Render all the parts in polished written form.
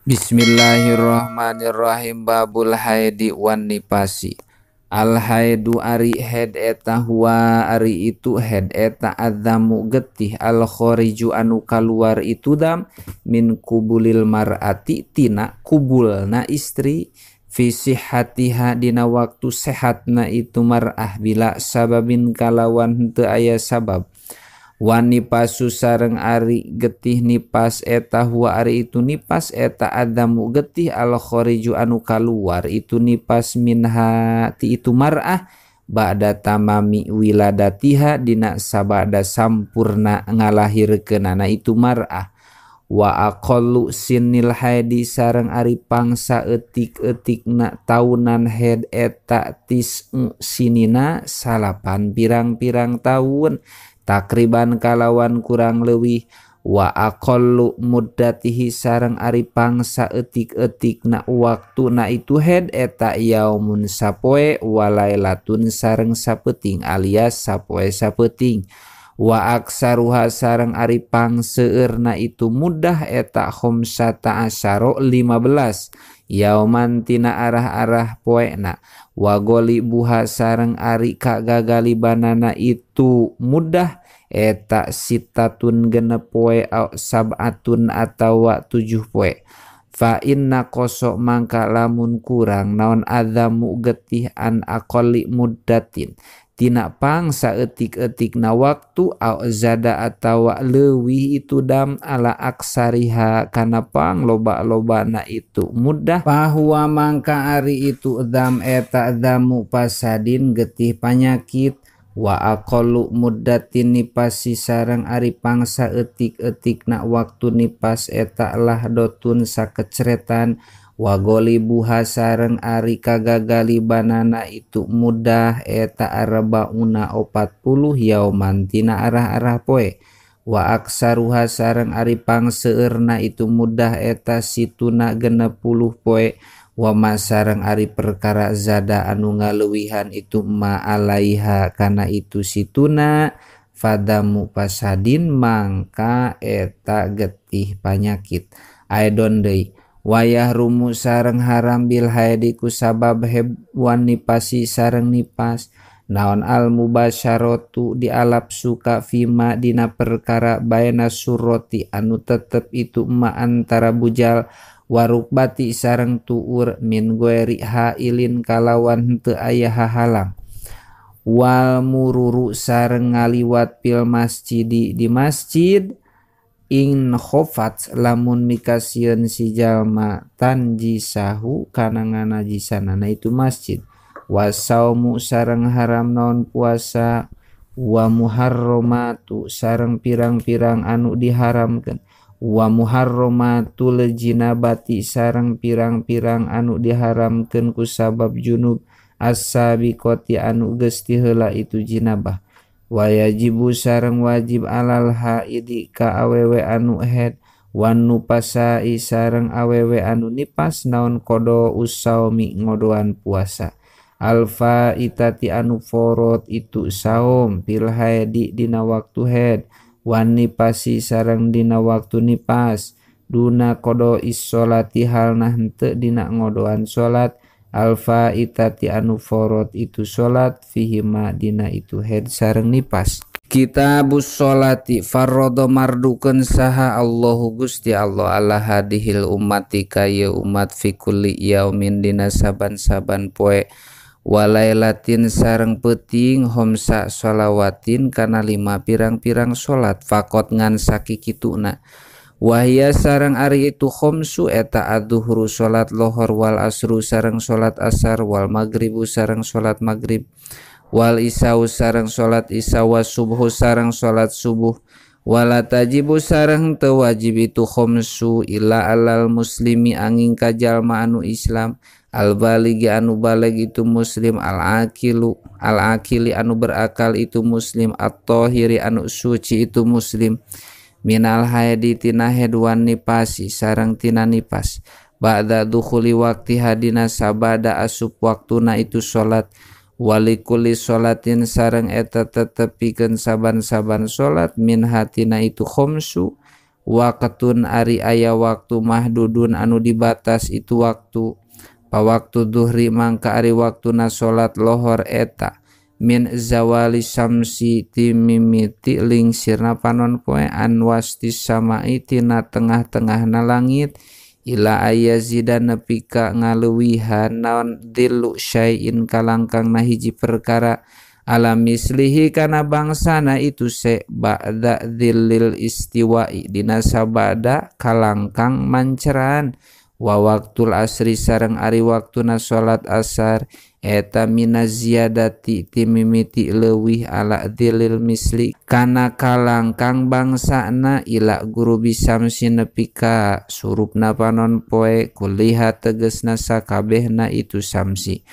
Bismillahirrahmanirrahim. Babul haidi wan nipasi. Al haidu ari head eta huwa ari itu head eta adzamu getih al khariju anu kaluar itu dam min kubulil mar'ati tina kubulna istri fi sihhatiha dina waktu sehatna itu mar'ah bila sababin kalawan henteu aya sabab. Wan nipasu sareng ari getih nipas eta huwa ari itu nipas eta adamu getih al khariju anu kaluar itu nipas minha ti itu mar'ah ba'da tamami wiladatiha dina sabada sampurna ngalahirkeunana itu mar'ah. Wa aqallu sinil haidi sareng ari pangsa etik-etikna taunan head eta tis'u sinina salapan pirang-pirang taun takriban kalawan kurang leuwih. Wa aqallu muddatihi sareng ari pangsa etik-etikna waktuna itu head eta yaumun sapoe walailatun sareng sapeuting alias sapoe sapeuting. Wa aksaruha sareng ari pangseueurna itu mudah eta khamsata asyara 15 yauman tina arah-arah poena. Wa golibuha sareng ari kagagalibanana itu mudah eta sitatun genep poe au sab'atun atawa 7 poe. Fa inna kosok mangka lamun kurang naon adzamu getih an aqalli muddatin tina pangsa etik-etikna waktu au zada atawa leuwih itu dam ala aksariha kana pang loba-lobana itu mudah. Bahwa mangka ari itu dam eta damu pasadin getih panyakit. Wa aqallu muddatin nipasi sareng ari pangsa etik-etikna waktu nipas eta lahdotun sakeceretan. Wa golibuha sareng ari kagagalibanana itu mudah eta arbauna 40 yauman tina arah-arah poe. Wa aksaruha sareng ari pangseueurna itu mudah eta situna 60 poe. Wa ma sareng ari perkara zada anu ngaluwihan itu ma alaiha kana itu situna fadamu pasadin mangka eta getih panyakit. Aidon deui wayah rumu sareng haram bil haidi ku sabab hewan nipasi sareng nipas naon al mubasyaratu dialap suka fima dina perkara baena suroti anu tetep itu ma antara bujal warukbati sareng tuur min goeri hailin kalawan henteu aya hahalang. Wal mururu sareng ngaliwat pil masjidi di masjid in khofat lamun mikasieun si jalma tanjisahu kana nganajisanana itu masjid. Wasaumu sareng haram naon puasa wa muharramatu sareng pirang-pirang anu diharamkeun. Wa muharramatul jinabati sareng pirang-pirang anu diharamkeun ku sabab junub as-sabiqati anu geus tiheula itu jinabah. Wajibu sareng wajib alal haidi ka awewe anu head wan nupasai sareng awewe anu nipas naon kodo usaumi ngodoan puasa. Alfa itati anu forot itu saum fil haidi dina waktu head wan nipasi sareng dina waktu nipas duna kodo issolati halna henteu dina ngodoan salat. Alfa itati anu forot itu salat fihima dina itu head sareng nipas. Kitabus sholati farrodo mardukeun saha Allahu Gusti Allah ala hadihil ummati ka ieu umat fi kulli yaumin dina saban-saban poe walailatin sareng peuting homsa sholawatin kana 5 pirang-pirang salat faqot ngan sakikituna. Wahya sareng ari itu khomsu eta adzuhru salat lohor wal asru sareng salat asar wal maghribu sareng salat maghrib wal isau sareng salat isya was subhu sareng salat subuh. Wala tajibu sareng teu wajib itu khomsu illa alal muslimi angin ka jalma anu Islam al baligi anu balig itu muslim al aqilu al aqili anu berakal itu muslim at-tahiri anu suci itu muslim minal haidi tina hedwan nipasi sareng tina nipas ba'da dukhuli waqti hadina sabada asup waktuna itu salat walikuli sholatin sareng eta tetepikeun saban-saban salat min hatina itu khomsu Waqtun ari aya waktu mahdudun anu dibatas itu waktu. Pawaktu duhri mangka ari waktuna salat lohor eta min zawali syamsi timimiti lingsirna panon poe an wasti samai tina tengah-tengahna langit ila ayazida nepi ka ngaluwihan naon dilu syai'in kalangkangna hiji perkara ala mislihi kana bangsana itu se ba'da dhillil istiwa'i dina sabada kalangkang manceran. Wa waktul asri sareng ari waktuna salat asar eta minaz ziyadati timimiti leuwih ala dhillil misli kana kalangkang bangsana ila gurubi samsi nepi ka surupna panon poe kuliha tegesna sakabehna itu samsi.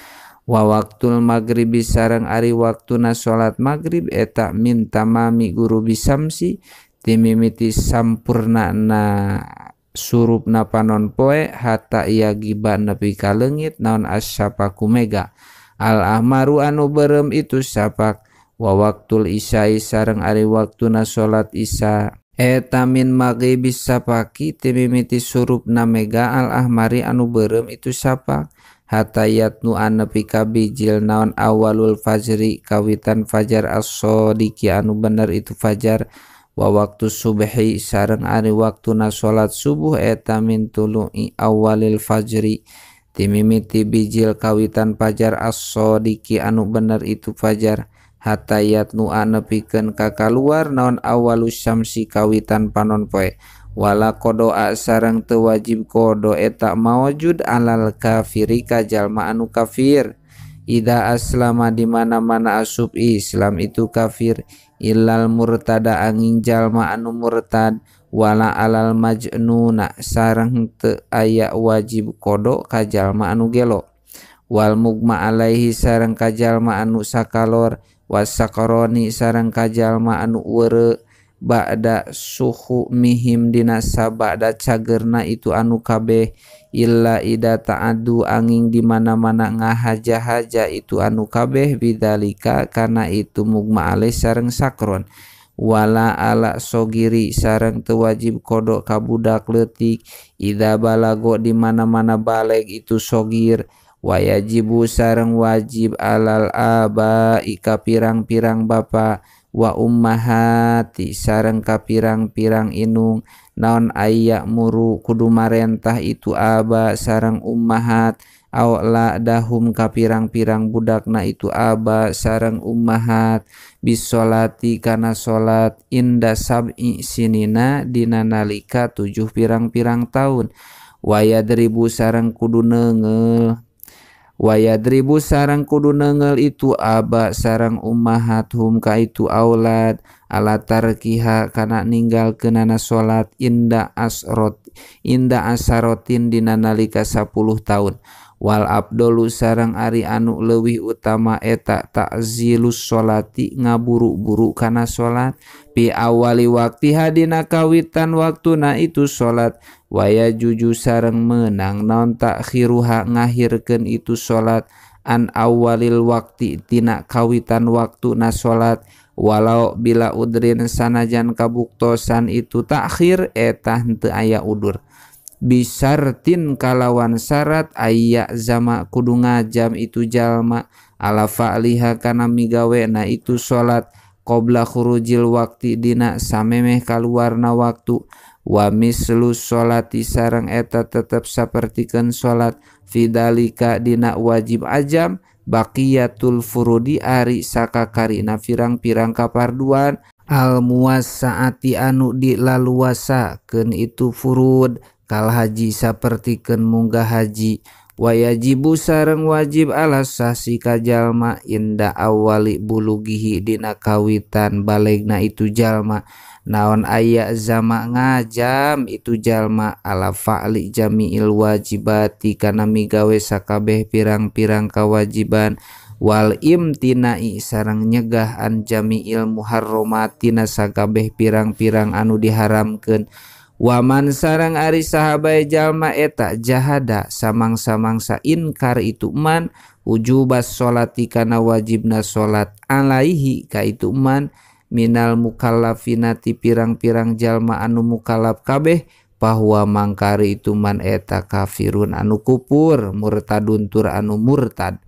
Wa waktul maghribi sareng ari waktuna salat maghrib eta min tamami gurubi samsi timimiti sampurnana surupna panon poe hatta ia giba nepi ka leungit naon asyafaku mega al ahmaru anu berem itu syapak. Wa waktul isya'i sareng ari waktuna salat isya eta min maghribi syafaqi timimiti surupna mega al ahmari anu berem itu syapak hatta yatnu nepi ka bijil naon awalul fajri kawitan fajar as-sadiqi anu bener itu fajar. Wa waktu subhi sareng ari waktuna salat subuh eta min tulu'i awalil fajri timimiti bijil kawitan fajar as-sadiqi anu bener itu fajar hatta yatnu nepikeun ka kaluar naon awalus syamsi kawitan panon poe. Wala qodoa sareng teu wajib qodo eta maujud alal kafiri ka jalma anu kafir ida aslama di mana-mana asup Islam itu kafir illal murtada angin jalma anu murtad wala alal majnuna sareng teu aya wajib qodo ka jalma anu gelo wal mugma alaihi sareng ka jalma anu sakalor wasakaroni sareng ka jalma anu weureu ba'da suhu mihim dina sabada cagerna itu anu kabeh illa ida ta'adu angin di mana-mana ngahaja-haja itu anu kabeh bidzalika kana itu mugma alaih sareng sakron. Wala ala sogiri sareng teu wajib qada ka budak leutik ida balago di mana-mana baleg itu sogir. Wayajibu sareng wajib alal aba ika pirang-pirang bapa wa ummahati sareng ka pirang-pirang inung naon aya muru kudu marentah itu aba sareng ummahat aw la dahum ka pirang-pirang budakna itu aba sareng ummahat bisolati kana salat inda sab'i sinina dina nalika 7 pirang-pirang taun. Wayadribu sareng kudu neungel wayadribu sareng kudu neungel itu aba sareng ummahat hum ka itu aulad ala tarkiha kana ninggalkeunana salat inda asrot inda asarotin dina nalika 10 taun. Wal abdolu sareng ari anu leuwih utama eta ta'zilus sholati ngaburu-buru kana salat pi awali waktiha dina kawitan waktuna itu salat. Waya juju sareng menang naon takhiruha ngahirkeun itu salat an awalil wakti tina kawitan waktuna salat walau bila udrin sanajan kabuktosan itu takhir eta henteu aya udur. Bisartin kalawan syarat aya zama kudu ngajam itu jalma ala fa'liha kana migawena itu salat qabla khurujil wakti dina samemeh kaluarna waktu. Wa mislu sholati sareng eta tetep sapertikeun salat fidalika dina wajib ajam baqiyatul furudi ari sakakarina pirang-pirang kaparduan al muwasaati anu dilaluasakeun itu furud kal haji sapertikeun munggah haji. Wayajibu sareng wajib ala sahsi ka jalma inda awali bulugihi dina kawitan balegna itu jalma naon aya zama ngajam itu jalma ala fa'li jami'il wajibati kana migawe sakabeh pirang-pirang kawajiban wal imtina'i sareng nyegah an jami'il muharramatina sakabeh pirang-pirang anu diharamkeun. Waman sareng ari sahabai jalma eta jahada samang-samangsa inkar itu man wujubas sholati kana wajibna sholat alaihi ka itu man minal mukallafina ti pirang-pirang jalma anu mukallaf kabeh bahwa mangkari itu man eta kafirun anu kupur murtadun tur anu murtad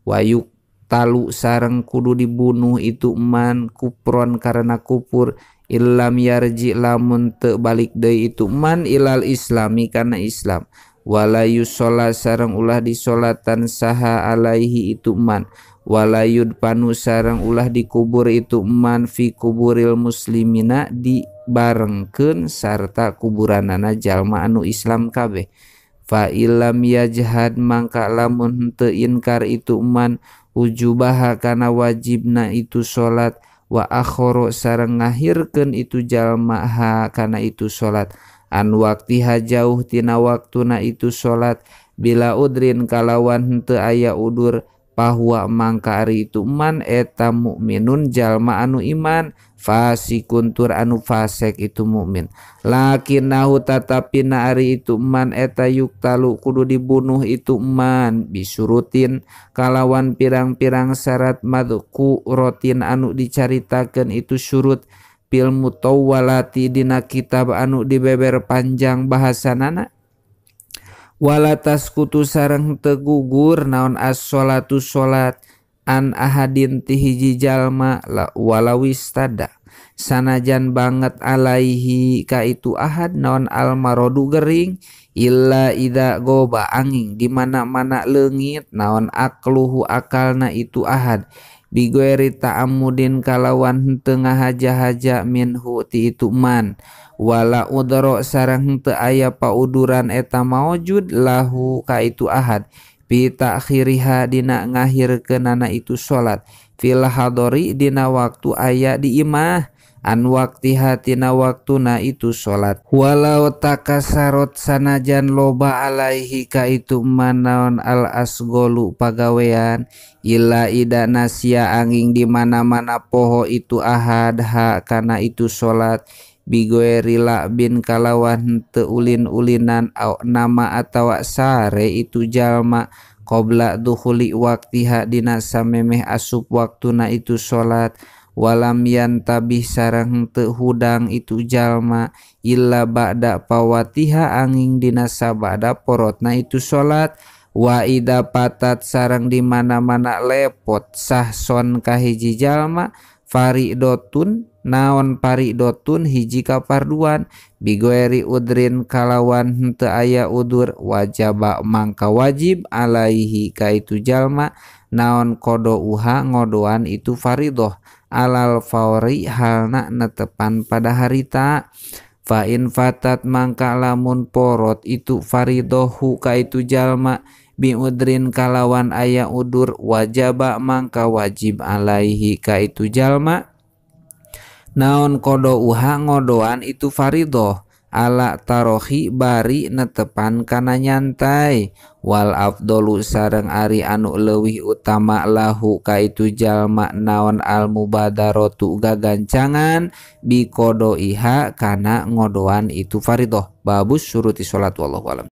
wayuk talu sareng kudu dibunuh itu man kupron karena kupur illam yarji lamun teu balik deui itu man ilal islami kana Islam wala yusola sareng ulah disolatan saha alaihi itu man wala yudpanu sareng ulah dikubur itu man fi kuburil muslimina dibarengkeun sarta kuburanana jalma anu Islam kabeh fa illam yajhad mangka lamun henteu inkar itu man ujubaha kana wajibna itu salat wa akhoro sareng ngahirkeun itu jalma ha kana itu salat an waktiha jauh tina waktuna itu salat bila udrin kalawan henteu aya udur bahwa mangka ari itu man eta mukminun jalma anu iman fasikun tur anu fasek itu mukmin lakinahu tatapina ari itu man eta yuktalu kudu dibunuh itu man bisurutin kalawan pirang-pirang syarat madku rotin anu dicaritakeun itu surut fil mutawwalati dina kitab anu dibeber panjang bahasanana wala taskutu sareng teu gugur naon as-sholatu sholat an ahadin ti hiji jalma walawistada sanajan banget alaihi ka itu ahad naon almarodu gering illa idza goba angin di mana-mana leungit naon akluhu akalna itu ahad bigueri ta'amudin kalawan henteu ngahaja-haja minhu ti itu man wala udro sareng henteu aya pauduran eta maujud lahu ka itu ahad bi ta'khiriha dina ngahirkeunana itu salat fil hadori dina waktu aya di imah an waktiha tina waktuna itu salat walau takasarot sanajan loba alaihi ka itu manaon al asgolu pagawean illa ida nasia angin di mana-mana poho itu ahad ha kana itu salat bigoeri bin kalawan henteu ulin-ulinan au nama atawa sare itu jalma qabla dukhuli waktiha dina samemeh asup waktuna itu salat walam yantabih sareng henteu hudang itu jalma illa ba'da pawatiha angin dina sabada porotna itu salat wa ida patat sareng di mana-mana lepot sahson ka hiji jalma faridotun naon paridotun hiji kaparduan bigoeri udrin kalawan henteu aya udur wajaba mangka wajib alaihi ka itu jalma naon kodo uha ngodoan itu faridoh alal fauri halna netepan pada harita fa in fatat mangka lamun porot itu faridohu ka itu jalma biudrin kalawan aya udur wajaba mangka wajib alaihi ka itu jalma naon kodo uha ngodoan itu faridoh ala tarohi bari netepan kana nyantai wal afdolu sareng ari anu leuwih utama lahu ka itu jalma naon al mubadarotu gagancangan bi kodo iha kana ngodoan itu faridoh. Babus syuruti salat wallahu alam.